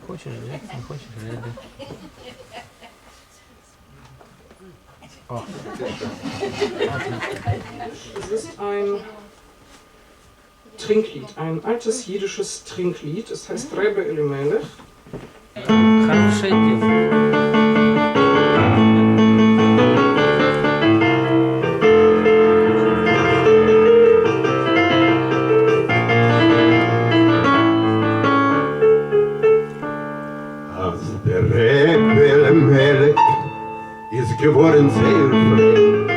Хочешь Джексон, хочешь Рэбби. О. Es ist ein Trinklied, ein altes jiddisches Trinklied. Es heißt Rebbe Elimelech. Хорошее дело. אז דער רבי אלימלך איז געווארן זייער פרייליך,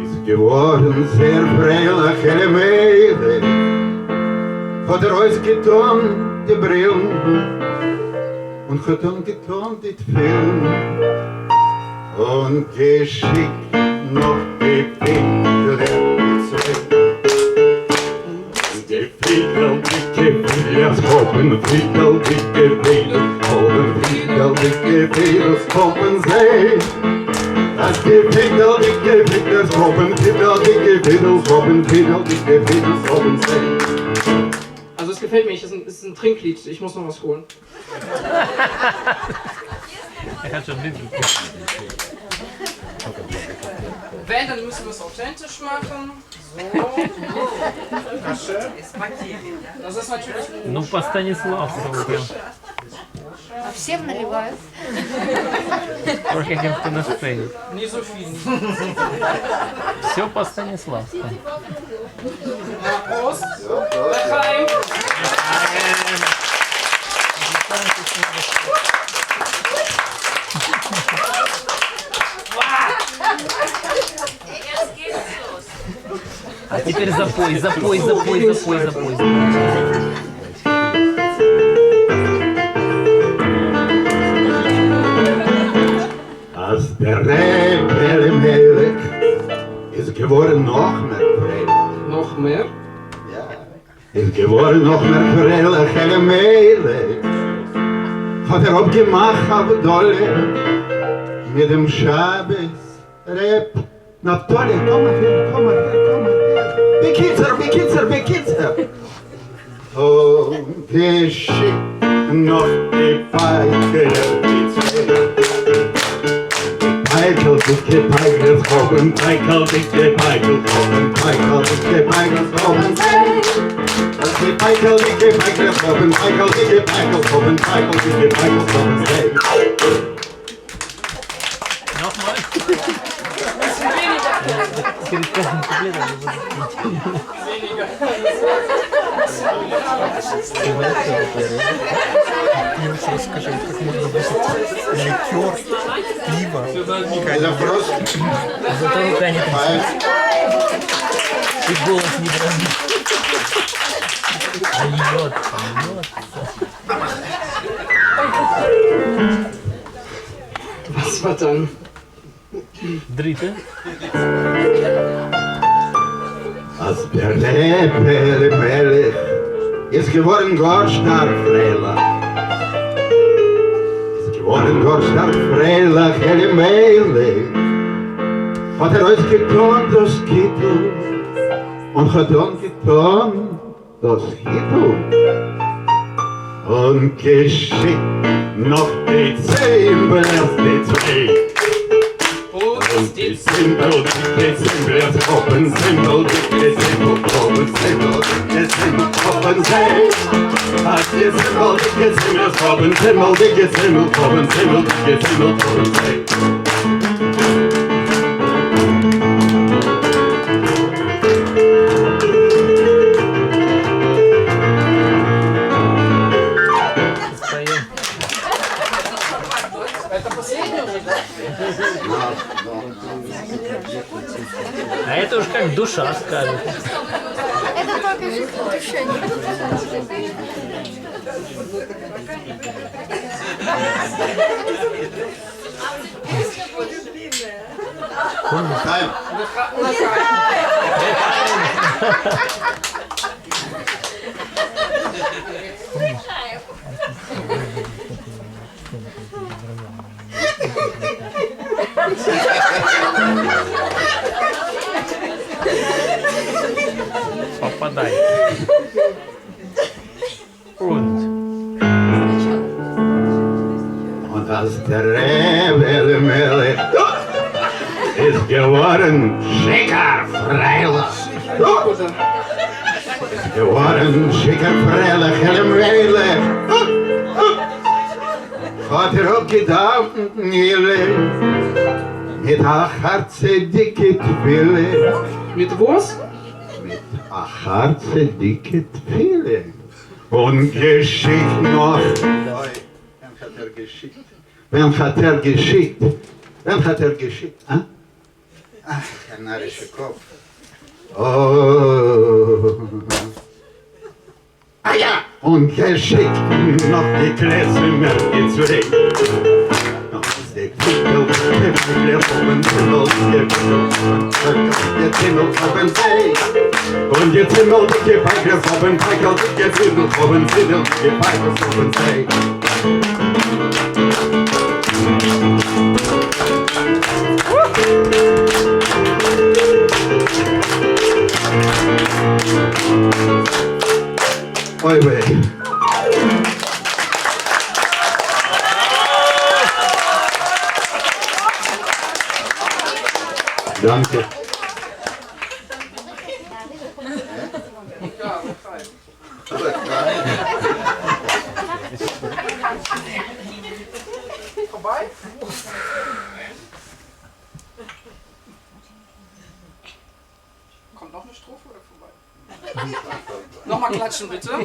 איז געווארן זייער פרייליך אלימלך, האט ער אויסגעטאן די ברילן און האט אנגעטאן די תפילין און געשיקט נאך די פינטעלעך די צוויי. די פידל דיקע פידלערס האבן פידל דיקע פידלערס האבן פידל דיקע פידלערס האבן זיי אז די פידל דיקע פידלערס האבן פידל דיקע פידלס האבן פידל דיקע פידלס האבן זיי. Also es gefällt mir, es ist ein Trinklied, ich muss noch was holen. Er hat schon mitgekriegt. Wenn, dann müssen wir es authentisch machen. So. Das ist natürlich. Ну, по Станиславскому прям. А всем наливают. Только тем, кто на сцене. Не so viel. Все по Станиславскому. Na, Prost. L'chaim. А теперь запой, запой, запой, запой, запой. запой. אז דער רבי אלימלך איז געווארן נאך מער פרייליך. Noch mehr. איז געווארן נאך מער פרייליך אלימלך, האט ער אפגעמאכט הבדלה מיט דעם שבת ר' נפתלי, קום אהער, קום אהער, קום אהער, בקיצור, בקיצור, בקיצור, און געשיקט נאך די פייגעלעך די צוויי. פייקלדיקע פייגלעך האבן פייקלדיקע פייגלעך האבן פייקלדיקע פייגלעך האבן זיי. אז די פייקלדיקע פייגלעך האבן פייקלדיקע פייגלעך האבן פייקלדיקע פייגלעך האבן זיי. Nochmal. Перед каждым куплетом я буду Weniger. Ты знаешь, что такое, да? Мне лучше расскажи, как можно бросить ликер, пиво, Это просто Зато рука не трясется. И голос не дрожит. А льет, льется. Was war dann? Dritte. אז דער רבי אלימלך איז געווארן גאר שטארק פרייליך, איז געווארן גאר שטארק פרייליך אלימלך, האט ער אויסגעטאן דאס קיטל און האט אנגעטאן דאס היטל און געשיקט נאך די צימבלערס די צוויי. Und די die צימבל, די צימבלערס האבן צימבל, די צימבל האבן צימבל, די צימבל האבן זיי. אז די צימבל, די צימבלערס האבן צימבל, די צימבל האבן צימבל, די צימבל האבן זיי. Споем. Это последний уже, да? А это уж как душа скажет. Это только в душе не L'chaim. Попадай. Und. און אז דער רבי אלימלך איז געווארן שיכור פרייליך, איז געווארן שיכור פרייליך אלימלך, האט ער אפגעדאוונט נעילה מיט א הארצעדיגע תפילה. מיט וואס? מיט א הארצעדיגע תפילה. און געשיקט נאך. אוי, וועם האט ער געשיקט? וועם האט ער געשיקט? וועם האט ער געשיקט? אה? אך, א נארישע קאפ. אוי. אה יא! און געשיקט נאך די קלעזמער די צוויי. נאך די פידל די פידלער האבן געצימלט האבן זיי. און געצימלט די פייגלעך האבן פייגלט געצימלט האבן צימלט די פייגלעך האבן זיי. אוי וויי. דאנקע. קומט נאך א סטראפע אדער פארביי? נאכמאל קלאטשן ביטע.